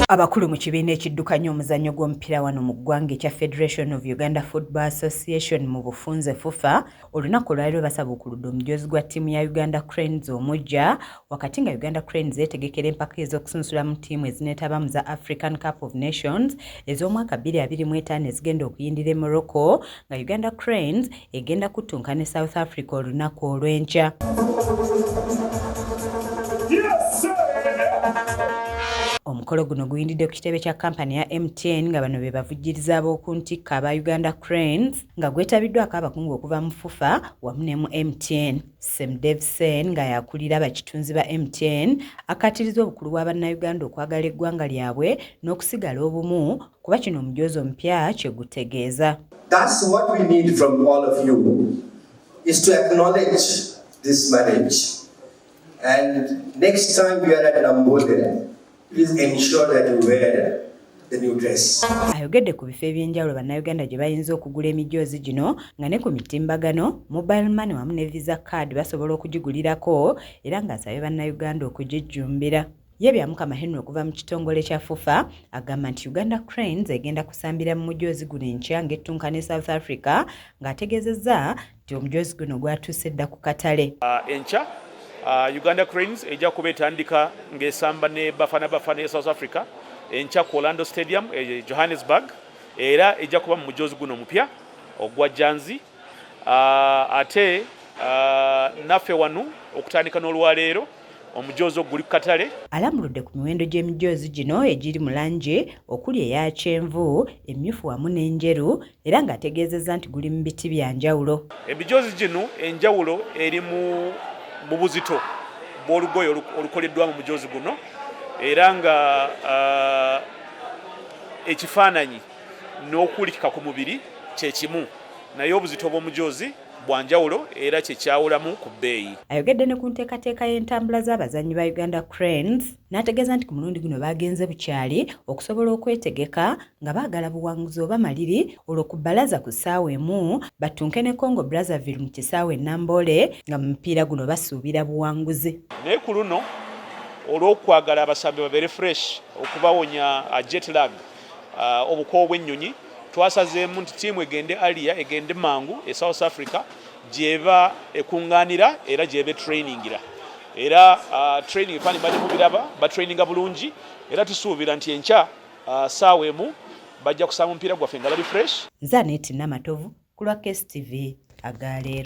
Abakulu mu kibiina ekiddukanya omuzannyo gw'omupiira wano mu ggwanga ekya Federation of Uganda Football Association, mu bufunze FUFA, olunaku olwaleero basabuukuludde omujoozi gwa ttiimu ya Uganda Cranes omuggya, wakati nga Uganda Cranes yeetegekera empaka ez'okusunsula mu ttiimu ezineetaba mu za African Cup of Nations ez'omwaka 2025 ezigenda okuyindira e Morocco, nga Uganda Cranes egenda kuttunka ne South Africa olunaku olw'enkya. Yes, sir! Omukolo guno guyindidde ku kitebe kya kampani ya MTN, nga bano be bavujjiriza ab'oku ntikko aba Uganda Cranes, nga gwetabiddwako abakungu okuva mu FUFA wamu ne mu MTN. Semdevsen, nga yakulira abakitunzi ba MTN, akkaatiriza obukulu bwa Bannayuganda okwagala eggwanga lyabwe n'okusigala obumu, kuba kino omujoozi omupya kye gutegeeza. That's what we need from all of you, is to acknowledge this marriage. And next time we are at Nambole, please ensure that you wear the new dress. Ayogedde ku bifo ebyenjawulo Bannayuganda gye bayinza okugula emijoozi gino, nga ne ku mitimbagano, mobile money wamu ne Visa card basobola okugigulirako, era ng'asabye Bannayuganda okugijjumbira. Ye Byamukama Henry okuva mu kitongole kya FUFA agamba nti Uganda Cranes egenda kusambira mu mujoozi guno enkya ng'ettunka ne South Africa, ng'ategeezezza nti omujoozi guno gwatuuse dda ku katale. Enkya Uganda Cranes ejja kuba etandika ng'esamba ne Bafana Bafana e South Africa enkya ku Orlando Stadium e Johannesburg, era ejja kuba mu mujoozi guno omupya ogwa janzi. Ate naffe wano okutandika n'olwaleero omujoozi oguli ku katale. Alambuludde ku miwendo gy'emijoozi gino egiri mu langi okuli eya kyenvu, emmyufu wamu n'enjeru, era ng'ategeezezza nti guli mu biti bya njawulo. Emijoozi gino enjawulo eri mu buzito bw'olugoye olukoleddwa mu mujoozi guno, era nga ekifaananyi n'okuwulikika ku mubiri kyekimu, naye obuzito bw'omujoozi bwa njawulo era kyekyawulamu ku bbeeyi. Ayogedde ne ku nteekateeka y'entambula z'abazannyi ba Uganda Cranes, n'ategeeza nti ku mulundi guno bagenze bukyali okusobola okwetegeka, nga baagala buwanguzi oba maliri, olwo ku bbalaza ku ssaawa 1 battunke ne Congo Brazzaville mu kisaawe e Namboole, nga mu mupiira guno basuubira buwanguzi. Naye ku luno, olw'okwagala abasambi babeere fresh, okubawonya jet lag, obukoowu bw'ennyonyi, twasazeemu nti ttiimu egende earlier, egende mangu e South Africa gyeba ekuŋŋaanira era gyeba etrainingira. Era training efaani mbadde mubiraba, batraininga bulungi, era tusuubira nti enkya saawa 1 bajja kusamba omupiira gwaffe nga bali fresh. Nze Aneti Namatovu ku lwa KSTV Agaleero.